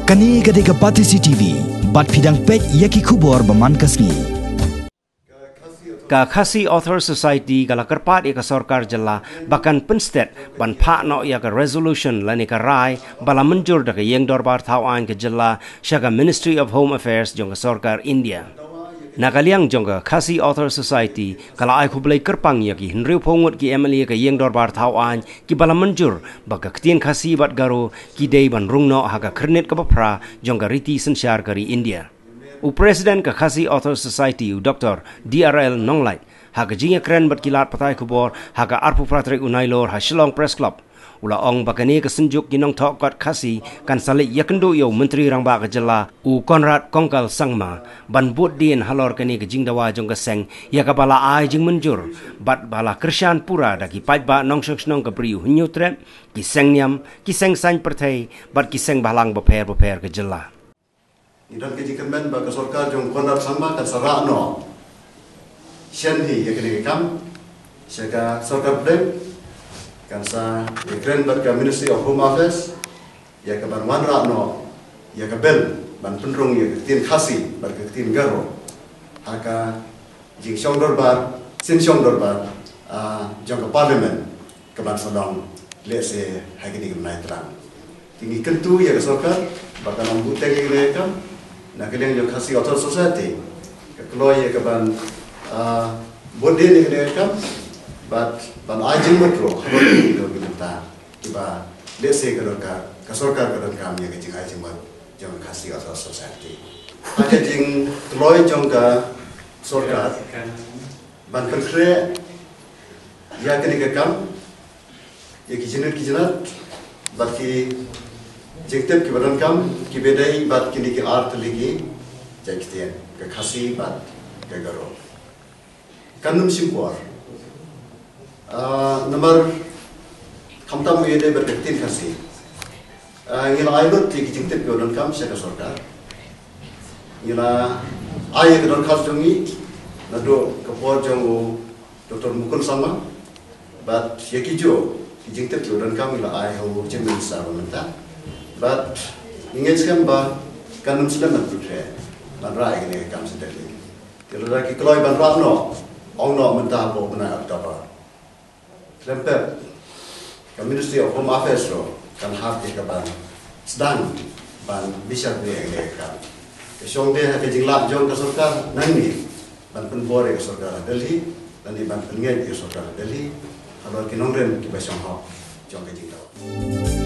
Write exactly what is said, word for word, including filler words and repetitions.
Kane ka dei ka Batesi T V, bad phi dang peit ïa ki khubor ba man ka sngi. Ka Khasi Author Society ka la kyrpad ïa ka sorkar jylla ba kan pynstet ban phah noh ïa ka resolution lane ka rai ba la mynjur da ka ïing dorbar thaw aiñ ka jylla sha ka Ministry of Home Affairs jong ka sorkar India. Na ka liang jong ka Khasi Author Society ka la ai khublei kyrpang ïa ki hynriewphew ngut ki M L A ka ïing dorbar thaw aiñ ki ba la mynjur ba ka ktien Khasi bad Garo ki dei ban rung noh ha ka khyrnit kaba phra jong ka riti synshar ka ri India. U President ka Khasi Author Society, u Doctor D R L Nonglait, ha ka jingïakren bad ki lad pathai khubor ha ka arphew phra tarik u Nailur ha Shillong Press Club, u la ong ba kane ka synjuk ki nongthoh kot Khasi kan sa leit ïakynduh ïa u Myntri Rangbah ka jylla, u Conrad Kongkal Sangma, ban bud dien halor kane ka jingdawa jong ka seng ïa kaba la ai jingmynjur bad ba la kyrshan pura da ki paidbah nongshong shnong ka Bri u Hynñiewtrep, ki seng niam, ki seng saiñ pyrthei bad ki seng bhalang bapher bapher ka jylla. Ngi don ka jingkyrmen ba ka sorkar jong u Conrad Sangma kan sa rah noh shen hi ïa kane ka kam sha ka sorkar pdeng, kan sa ïakren bad ka Ministry of Home Affairs ïa ka ban wanrah noh ïa ka bill ban pynrung ïa ka ktien Khasi bad ka ktien Garo ha ka jingshong dorbar, synshong dorbar, ah, jong ka Parliament ka ban sa long lehse ha kine ki bnai tlang. Te ngi kyntu ïa ka sorkar ba kan ym bteng ïa kane ka kam. Na ka liang jong Khasi Author Society ka kloi ïa ka ban, ah, bud dien ïa kane ka kam bad ban ai jingmut ruh ha kine ki bynta kiba lehse ka donkam, ka sorkar ka donkam ïa ka jingai jingmut jong ka Khasi Author Society. Ha ka jingkloi jong ka sorkar ban pynkhreh ïa kane ka kam ïa ki jingrit ki jingat bad ki jingtip kiba donkam kiba dei bad kine ki ar tylli ki jait ktien, ka Khasi bad ka Garo. Kan ym shim por. Ah, namar khamtam u ïadei bad ka ktien Khasi. Ah, ngi la ai lut ïa ki jingtip kiba donkam sha ka sorkar. Ngi la ai ïa ka dorkhas jong ngi naduh ka por jong u Doctor Mukul Sangma. Bad ïa ki juh ki jingtip kiba donkam ngi la ai ha u Chief Minister ba mynta. Bad ngi ngeit skhem ba kan ym slem ban pynkhreh ban rah ïa kane ka kam sha Delhi. Te lada ki kloi ban rah noh, ong noh mynta hapoh u bnai October, khlem pep ka Ministry of Home Affairs ruh kan hap ïa ka ban sdang ban bishar ïa kane ka kam. Ka shong de ha ka jinglap jong ka sorkar nangne ban pynbor ïa ka sorkar ha Delhi lane ban pynngeit ïa ka sorkar ha Delhi halor ki nongrim kiba shong hok jong ka jingdawa.